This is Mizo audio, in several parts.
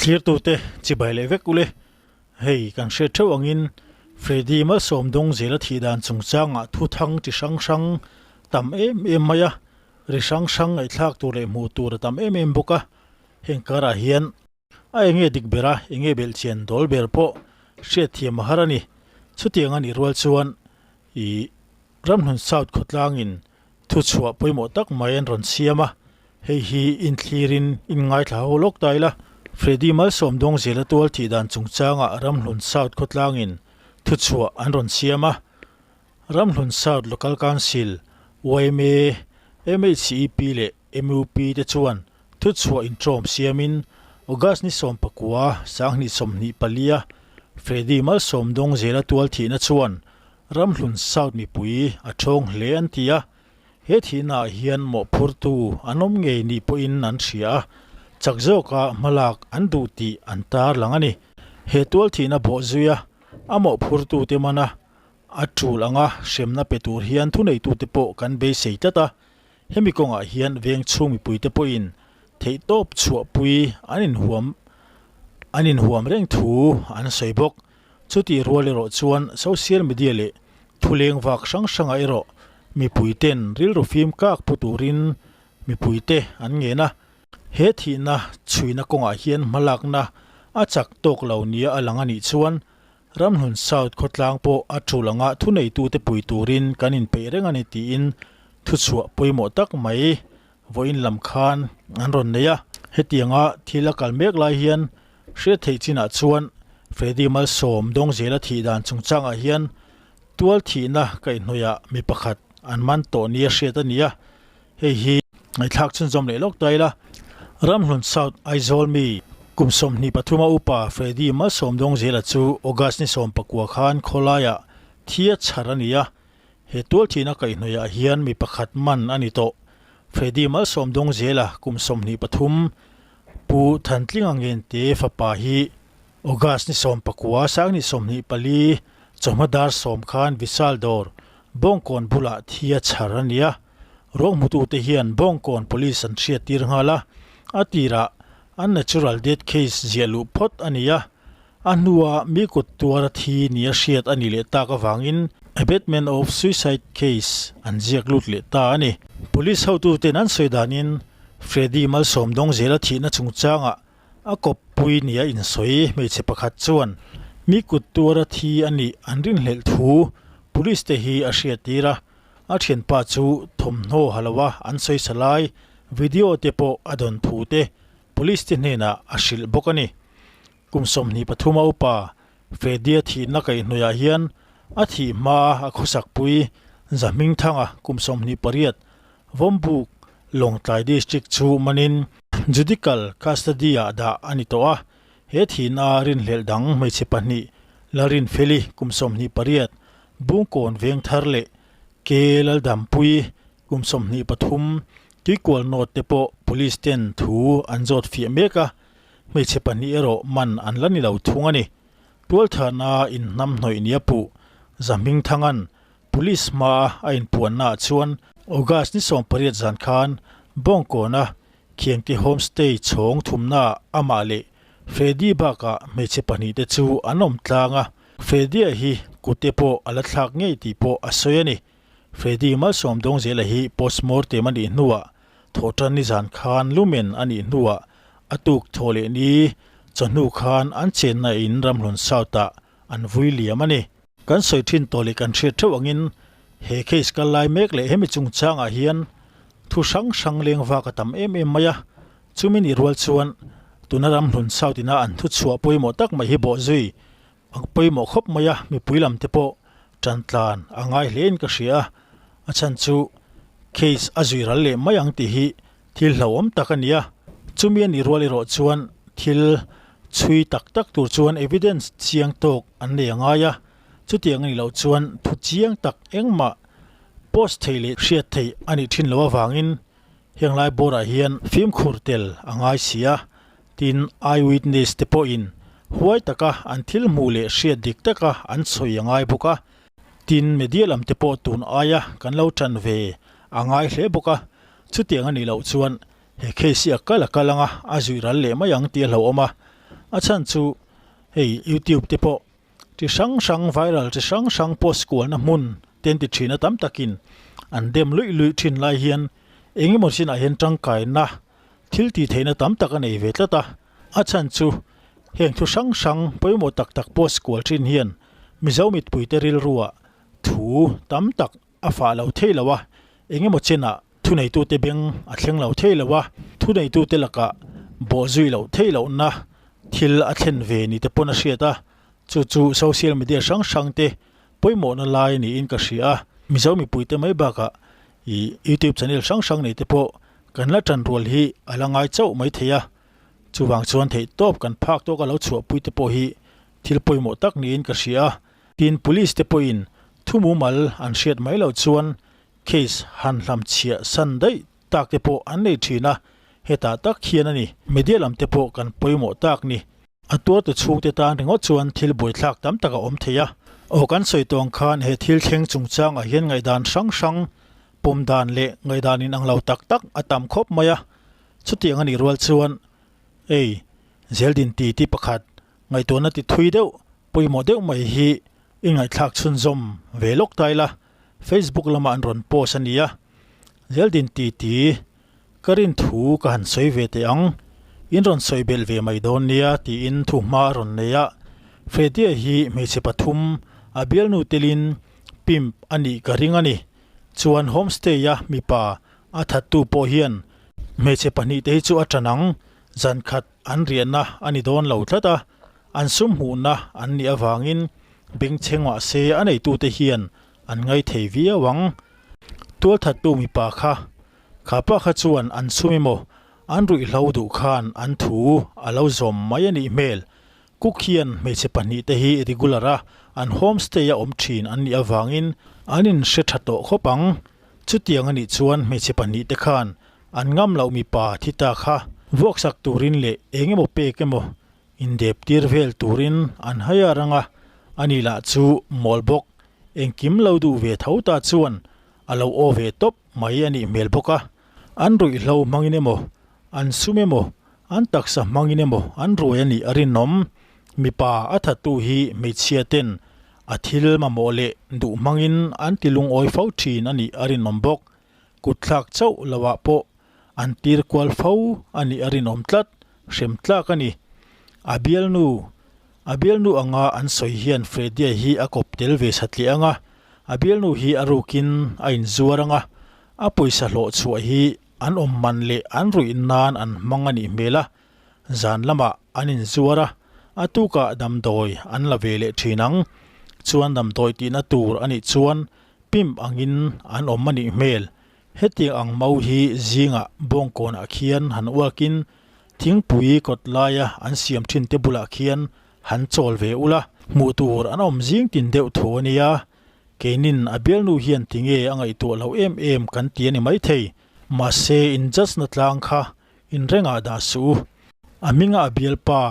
Thlirtute chibai leh vek ule. Hei kan hriat theuh angin Freddy malsawm dawng zela thih dan chungchangah thu thang chi hrang hrang tam em em mai a, ri hrang hrang ngaihthlak tur leh hmuh tur a tam em em bawk a. Heng karah hian a enge dik ber a, enge belhchian dawl ber pawh hriatthiam a har a ni. Chutiang a nih rual chuan ih Ramhlun South khawtlangin Thuchhuah pawimawh tak mai an rawn siam a, hei hi inthlirin inngaithla ho lawk ta ila. Freddy Malsawm Dawngzela tual thih dan chungchangah Ramhlun South khawtlangin thuchhuah an rawn siam a. Ramhlun South Local Council, yma, MHCEP leh MUP te chuan thuchhuah intawm siamin August ni 19, 2024 a Freddy Malsawm Dawngzela tual thihna chuan Ramhlun South mipui a thawng hle an ti a, he thihnaah hian mawhphurtu an awm ngei nih pawhin an hria a, chak zawka hmalak an duh tih an tarlang a ni. He tual thihna bawh zuia a mawhphurtute mana a tul anga hremna pe tur hian thuneitute pawh kan beisei tlat a, hemi kawngah hian veng chhung mipuite pawhin theihtawp chhuahpui an inhuam an inhuam reng thu an sawi bawk. Chutih rual erawh chuan social media leh thuleng vak hrang hrangah erawh mipuiten rilru fim kak pu turin mipuite an ngen a. He thihna chhuina kawngah hian hmalakna a chak tawk lo nia a lang a nih chuan Ramhlun South khawtlang pawh a tul anga thuneitute pui turin kan inpeih reng a ni tiin thuchhuah pawimawh tak mai vawiin lam khan an rawn nei a. Hetianga thil a kal mek lai hian Hriat theih chinah chuan Freddy Malsawm Dawngzela thih dan chungchangah hian tual thihna kaihhnawihah mi pakhat an man tawh nia hriat a ni a, hei hi ngaihthlak chhunzawm leh lawk ta ila. Ramhlun South Aizawl mi kum 23 a upa Freddy Malsawm Dawngzela chu August ni 19 khan khawlaiah thi a chhar a ni a, he tual thihna kaihhnawihah hian mi pakhat man a ni tawh. Freddy Malsawm Dawngzela kum 23 Pu Thantlinga Ngente fapa hi August ni 19, 2024 chawhma dar 10 khan Vishal dawr Bawngkawn bulah thi a chhar a ni a. Ruang hmutute hian Bawngkawn Police an hriattir nghal a, a tirah an natural death case ziah luh phawt a ni a. A hnua mi kut tuara thi nia hriat a nih leh tak avangin abetment of suicide case an ziak lut leh ta a ni. Police hotuten an sawi danin Freddy Malsawm Dawngzela thihna chungchangah a kawppui nia insawi hmeichhe pakhat chuan mi kut tuara thi a nih an rinhlelh thu police te hi a hriattir a, a thianpa chu thawmhnaw ha loa an sawisa lai video te pawh a dawn thu te police te hnenah a hrilh bawk a ni. Kum 23 a upa Freddy-a thihna kaihhnawihah hian a thih hmaa a khawsakpui Zahmingthanga kum 28 Vawmbuk Lawngtlai District chu manin Judical Custody-ah dah a ni tawh a. He thihna rinhlelh dang hmeichhe pahnih Lalrinfeli kum 28 Bungkawn Vengthar leh Ke Laldampui kum 23 Tuikual North te pawh Police ten thu an zawt fiah mek a. Hmeichhe pahnih erawh man an la ni lo thung a ni. Tualthahna inhnam hnawih nia puh Zahmingthanga'n Police hmaa a inpuannaah chuan August ni 18 zan khan Bawngkawna Khiangte Homestay chhawng thumnaah amah leh Freddy bakah hmeichhe pahnihte chu an awm tlang a, Freddy-a hi kute pawh a la thlak ngei tih pawh a sawi a ni. Freddy Malsawm Dawngzela hi postmortem a nih hnuah Thawhtan ni zan khan lumen a nih hnuah a tuk thaw leh ni chawhnu khan an chenna in Ramhlun South-ah an vui liam a ni. Kan sawi thin tawh leh kan hriat theuh angin he case kal lai mek leh hemi chungchangah hian thu hrang hrang leng vak a tam em em mai a, chumi nih rual chuan tuna Ramhlun South ina an thu chhuah pawimawh tak mai hi bawhzui a pawimawh khawp mai a, mipui lam te pawh tan tlan a ngai hle in ka hria a, a chhan chu case a zui ral leh mai ang tih hi thil hlauhawm tak a ni a, chumi a nih rual erawh chuan thil chhui tak tak tur chuan evidence chiang tawk an nei a ngai a, chutiang a nih loh chuan thu chiang tak engmah post theih leh hriat theih a nih thin loh avangin heng lai bawrah hian fimkhur tel a ngai si a, tin eyewitness te pawhin huai taka an thil hmuh leh hriat dik taka an sawi a ngai bawk a, tin media lam te pawh tun aia kan lo tan ve a ngai hle bawk a, chutiang a nih loh chuan he case hi a kal a kal anga a zuih ral leh mai ang tih a hlauhawm a. A chhan chu hei youtube te pawh chi hrang hrang viral chi hrang hrang post kualna hmun te an ti thin a tam takin an dem luih luih thin lai hian eng emaw chinah hian tangkaina thil tih theihna tam tak a nei ve tlat a. A chhan chu heng thu hrang hrang pawimawh tak tak post kual thin hian Mizo mitpuite rilruah thu tam tak a fah lo thei lo a, eng emaw chenah thuneitute beng a thleng lo thei lo a, thuneitute lakah bawhzui loh theih lohna thil a thlen ve ni te pawn a hriat a, chu chu social media hrang hrang te pawimawhna lai niin ka hria a, Mizo mipuite mai bakah ih youtube channel hrang hrang nei te pawh kan la tan rual hi a la ngai chauh mai thei a, chuvang chuan theih tawp kan phak tawka lo chhuahpui te pawh hi thil pawimawh tak niin ka hria a. Tin, Police te pawhin thu mumal an hriat mai loh chuan case han hlamchhiah san daih tak te pawh an nei thin a, hetah tak hian a ni. Media lam te pawh kan pawimawh tak ni. A tuartu chhungte tan ringawt chuan thil buaithlak tam tak a awm thei a. Aw kan sawi tawh ang khan he thil thleng chungchangah hian ngaihdan hrang hrang, pawm dan leh ngaihdan inang lo tak tak a tam khawp mai a. Chutiang a nih rual chuan ei, Zeldin titi pakhat Ngaihtuahna ti thui deuh, pawimawh deuh mai hi i ngaihthlak chhunzawm ve lawk ta ila, Facebook lamah an rawn post a nia. Zeldin titi, ka rin thu ka han sawi ve teh ang, in rawn sawi belh ve mai dawn nia tiin thu hma a rawn nei a. Freddie hi hmeichhe pathum a bialnu telin pimp a nih ka ring a ni. Chuan homestay-a mipa a thattu pawh hian hmeichhe pahnihte hi chu a ṭan ang, zan khat An riahna a ni dawn lo tlat a, an sum hmuhna an nih avangin bengchheng mah se a neitute hian an ngaithei viau ang. Tualthattu mipa kha, kha pa kha chuan an sum emaw an ruihhlo duh khan an thu a lo zawm mai a nih hmel. Cook hian hmeichhe pahnihte hi regular a an homestay a awm thin an nih avangin an inhre tha tawh khawp ang. Chutiang a nih chuan hmeichhe pahnihte khan An ngam loh mipa thi ta kha vuaksak turin leh eng emaw pek emaw indep tir vel turin an hai a rang a, ani lah chu mawl bawk, engkim lo duh ve tho ta chuan a lo aw ve tawp mai a nih hmel bawk a. An ruihhlo hmangin emaw, an sum emaw, an taksa hmangin emaw an ruai a nih a rinawm. Mipa a thattu hi hmeichhia ten a thil mamawh leh duh hmangin an ti lungawi fo thin a nih a rinawm bawk. Kutthlak chauh lohah pawh an tir kual fo a nih a rinawm tlat, hrem tlak a ni. A bialnu, a bialnu anga an sawi hian Freddie hi a kawp tel ve satliah ang a, a bialnu hi a rukin a inzuar ang a, a pawisa hlawh chhuah hi an awm man leh an ruih nan an hmang a nih hmel a, zan lamah an inzuar a, a tukah damdawi an la ve leh thin ang. Chuan damdawi tihna tur a nih chuan Pimp angin an awm a nih hmel. Hetiang ang mau hi zingah bawngkawnah khian han uakin thingpui kawt laia an siam thin te bulah khian han chawl ve ula, hmuh tur an awm zing tin deuh thu a nia. Keinin a bialnu hian tinge a ngaihtuah loh em em kan ti a ni maithei. Mahse in judge na tlang kha inrengah dah suh u. A hminga a bialpa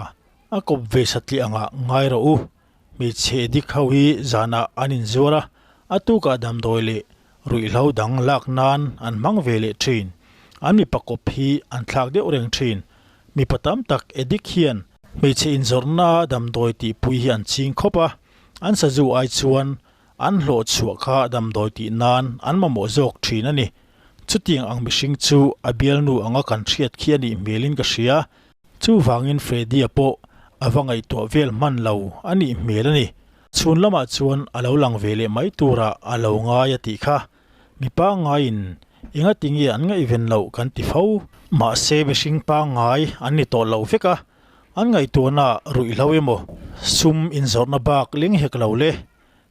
a kawp ve satliah angah ngai rawh u. Hmeichhe dik ho hi zanah an inzuar a, a tukah damdawi leh ruihhlo dang lak nan an hmang ve leh thin. An mipa kawp hi an thlak deuh reng thin. Mipa tam tak edik hian hmeichhe inzawrhna damdawi tihpui hi an ching khawp a, an sazu ai chuan an hlawh chhuah kha damdawi tih nan an mamawh zawk thin a ni. Chutiang ang mihring chu a bialnu anga kan hriat khi a nih hmelin ka hria. Chuvangin Freddy-a pawh a va ngaihtuah vel hman lo a nih hmel a ni. Chhun lamah chuan a lo lang ve leh mai turah a lo ngai a tih kha. Mi pangngaiin engati nge an ngaihven loh kan ti fo. Mahse mihring pangngai an ni tawh lo vek a, an ngaihtuahna ruihhlo emaw sum inzawrhna bak leng hek lo le.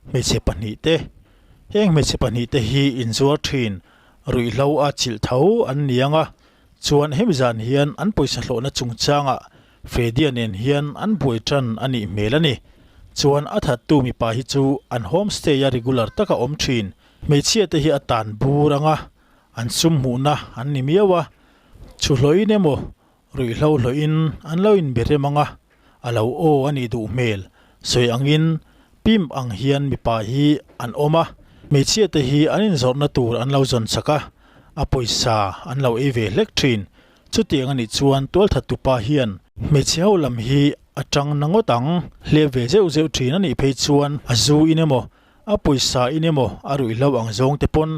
Hmeichhe pahnihte, Heng hmeichhe pahnihte hi inzuar thin ruihhlo a chilh tho an ni ang a, chuan hemi zan hian an pawisa hlawhna chungchangah Freddie-a nen hian an buai tan a nih hmel a ni. Chuan a thattu mipa hi chu an homestay-a regular taka awm thin hmeichhiate hi a tan bur ang a, an sum hmuhna an ni miau a, chhuhlawhin emaw Ruihhlo hlawhin an lo inbe rem ang a, a lo aw a nih duh hmel. Sawi angin pimp ang hian mipa hi an awm a, hmeichhia te hi an inzawrhna tur an lo zawn chak a, a pawisa an lo ei ve hlek thin. Chutiang a nih chuan tualthattupa hian hmeichhe ho lam hi. a tang na ngawt ang. Hlep ve zeuh zeuh thin a nih phei chuan a zu in emaw a pawisa in emaw a ruihhlo ang zawng te pawn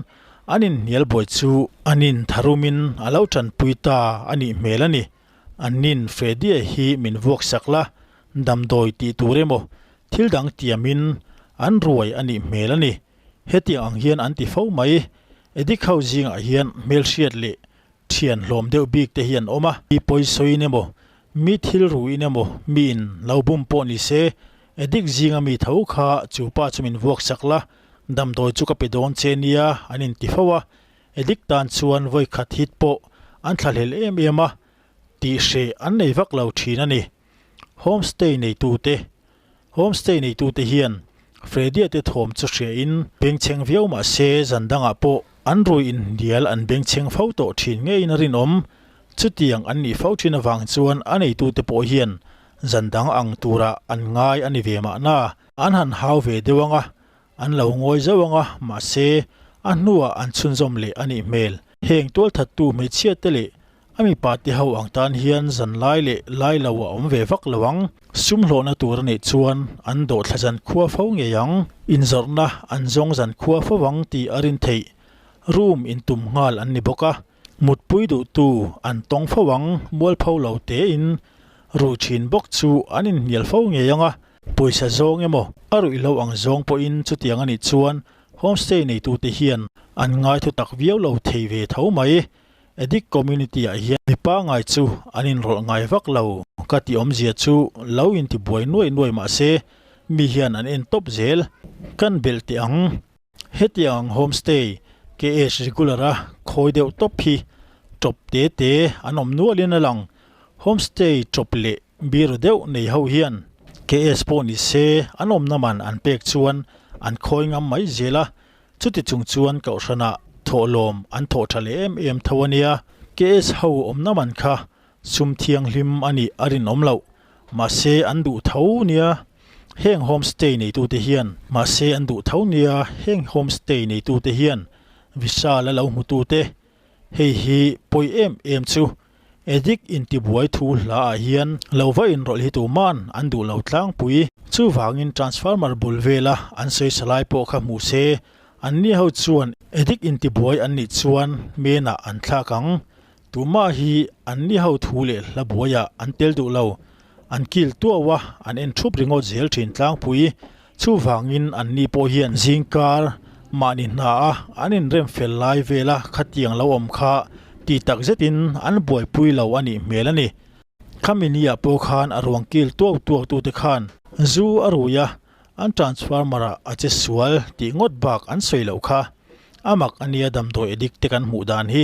an inhnial buai chu an intharumin a lo tanpui ta a nih hmel a ni. Annin Freddy-a hi min vuak sak la, damdawi tih tur emaw thil dang tiamin an ruai a nih hmel a ni. Hetiang ang hian an ti fo mai. Addict ho zingah hian hmelhriat leh thian hlawm deuh bik te hi an awm a. Mi pawisawiin emaw, mi thil ruin emaw miin lo bum pawh ni se, addict zinga mi tho kha chu pa chu min vuak sak la, damdawi chu ka pe dawn che nia an inti fo a. Addict tan chuan vawikhat hit pawh an thlahlel em em a, tihhreh an nei vak lo thin a ni. Homestay neitute Homestay neitute hian Freddy-a te thawm chu hriain bengchheng viau mah se zan dangah pawh an rui inhnial an bengchheng fo tawh thin ngeiin a rinawm. Chutiang an nih fo thin avang chuan a neitute pawh hian zan dang ang turah an ngai a ni ve mahna. An han hau ve deuh ang a, An lo ngawi zauh ang a, mahse, a hnuah an chhunzawm leh a nih hmel. Heng tualthattu hmeichhia te leh a mipa te ho ang tan hian zan lai leh lai lo a awm ve vak lo ang. Sum hlawhna tur a nih chuan an dawhthla zan khua fo ngei ang. Inzawrhna an zawng zan khua fo ang tih a rin theih. Room intum nghal an ni bawk a, mutpui duhtu an tawng fo ang, mualpho lo tein ruh thin bawk chu an inhnial fo ngei ang a. Pawisa zawng emaw a ruih lo ang zawng pawhin chutiang a nih chuan homestay neitute hian an ngai thu tak viau lo thei ve tho mai. Addict community ah hian mi pangngai chu an inrawlh ngai vak lo. Ka tih awmzia chu lo inti buai nuai nuai mah se mi hian an en tawp zel. Kan belh teh ang. Hetiang ang homestay KH regular a khawi deuh tawp hi tawp te te an awm nualin a lang. Homestay tawp leh Biru deuh nei ho hian KS pawh ni se an awmna man an pek chuan an khawi ngam mai zel a, chuti chung chuan kohhranah thawhlawm an thawh tha leh em em tho a nia. KS ho awmna man kha sum thianghlim a nih a rinawm loh, mahse an duh tho nia heng homestay neitute hian mahse an duh tho nia heng homestay neitute hian visa la lo hmutute Hei hi pawi em em chu Addict intibuai thu hla ah hian lo va inrawlh hi tuman an duh lo tlangpui. Chuvangin transformer bul vela an sawi salai pawh kha hmuh se, anni ho chuan Addict intibuai an nih chuan men ah an thlak ang. Tumah hi anni ho thu leh hla buaiah an tel duh lo. An kil tuau a, an en thup ringawt zel thin tlangpui. Chuvangin anni pawh hian zingkar mahni hna a an inrem fel lai vela khatiang lo awm kha tih tak zetin an buaipui lo a nih hmel a ni. Khami ni ah pawh khan a ruang kil tuau tuau tute khan zu a rui a, an transformer ah a che sual tih ngawt bak an sawi loh kha. A mak a nia damdawi addict te kan hmuh dan hi.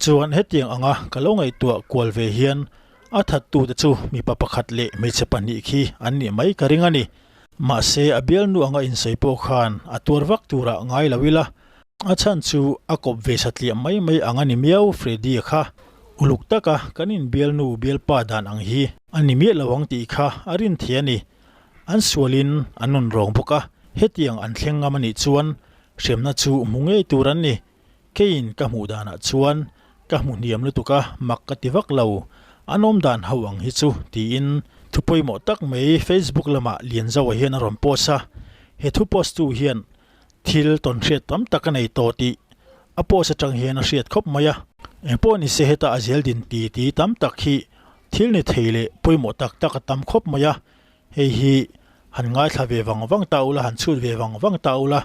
Chuan hetiang anga ka lo ngaihtuah kual ve hian A thattute chu mipa pakhat leh hmeichhe pahnih khi an nih mai ka ring a ni. Mahse, a bialnu anga insawi pawh khan a tuar vak turah ngai lo ila, a chhan chu a kawp ve satliah mai mai ang a ni miau Freddy-a kha. Uluk taka kan inbialnu bialpa dan ang hi a ni miah lo ang tih kha a rin thei a ni. An sualin an rawn rawng bawk a, hetiang an thleng ngam a nih chuan hremna chu hmu ngei tur an ni. Keiin ka hmuh danah chuan ka hmu hniam lutuk a, mak ka ti vak lo. An awm dan ho ang hi chu tiin thu pawimawh tak mai Facebook lamah Lianzoa hian a rawn post a. He thu post tu hian thil tawn hriat tam tak a nei tawh tih a post atang hian a hriat khawp mai a. Engpawh ni se heta a zel din ti ti tam tak hi thil ni thei leh pawimawh tak tak a tam khawp mai a. Hei hi han ngaithla ve vang vang ta ula, han chhut ve vang vang ta ula,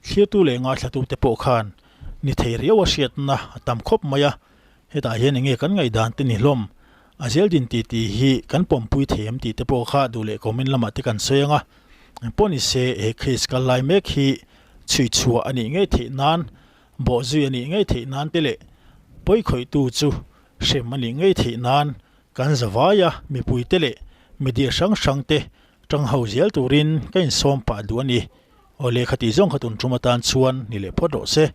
thlirtu leh ngaithlatute pawh khan ni thei riau a hriatna a tam khawp mai a. Hetah hian enge kan ngaihdan te ni hlawm, a zel din tih tih hi kan pawmpui thei em tih te pawh kha duh leh comment lamah te kan sawi ang a. Engpawh ni se he case kal lai mek hi chhui chhuah a nih ngei theih nan, bawhzui a nih ngei theih nan te leh pawikhawihtu chu hrem a nih ngei theih nan Kan zavaia mipuite leh media hrang hrangte tang ho zel turin ka insawm pah duh a ni. Aw lehkha tih zawng kha tun tum atan chuan ni leh phawt rawh se.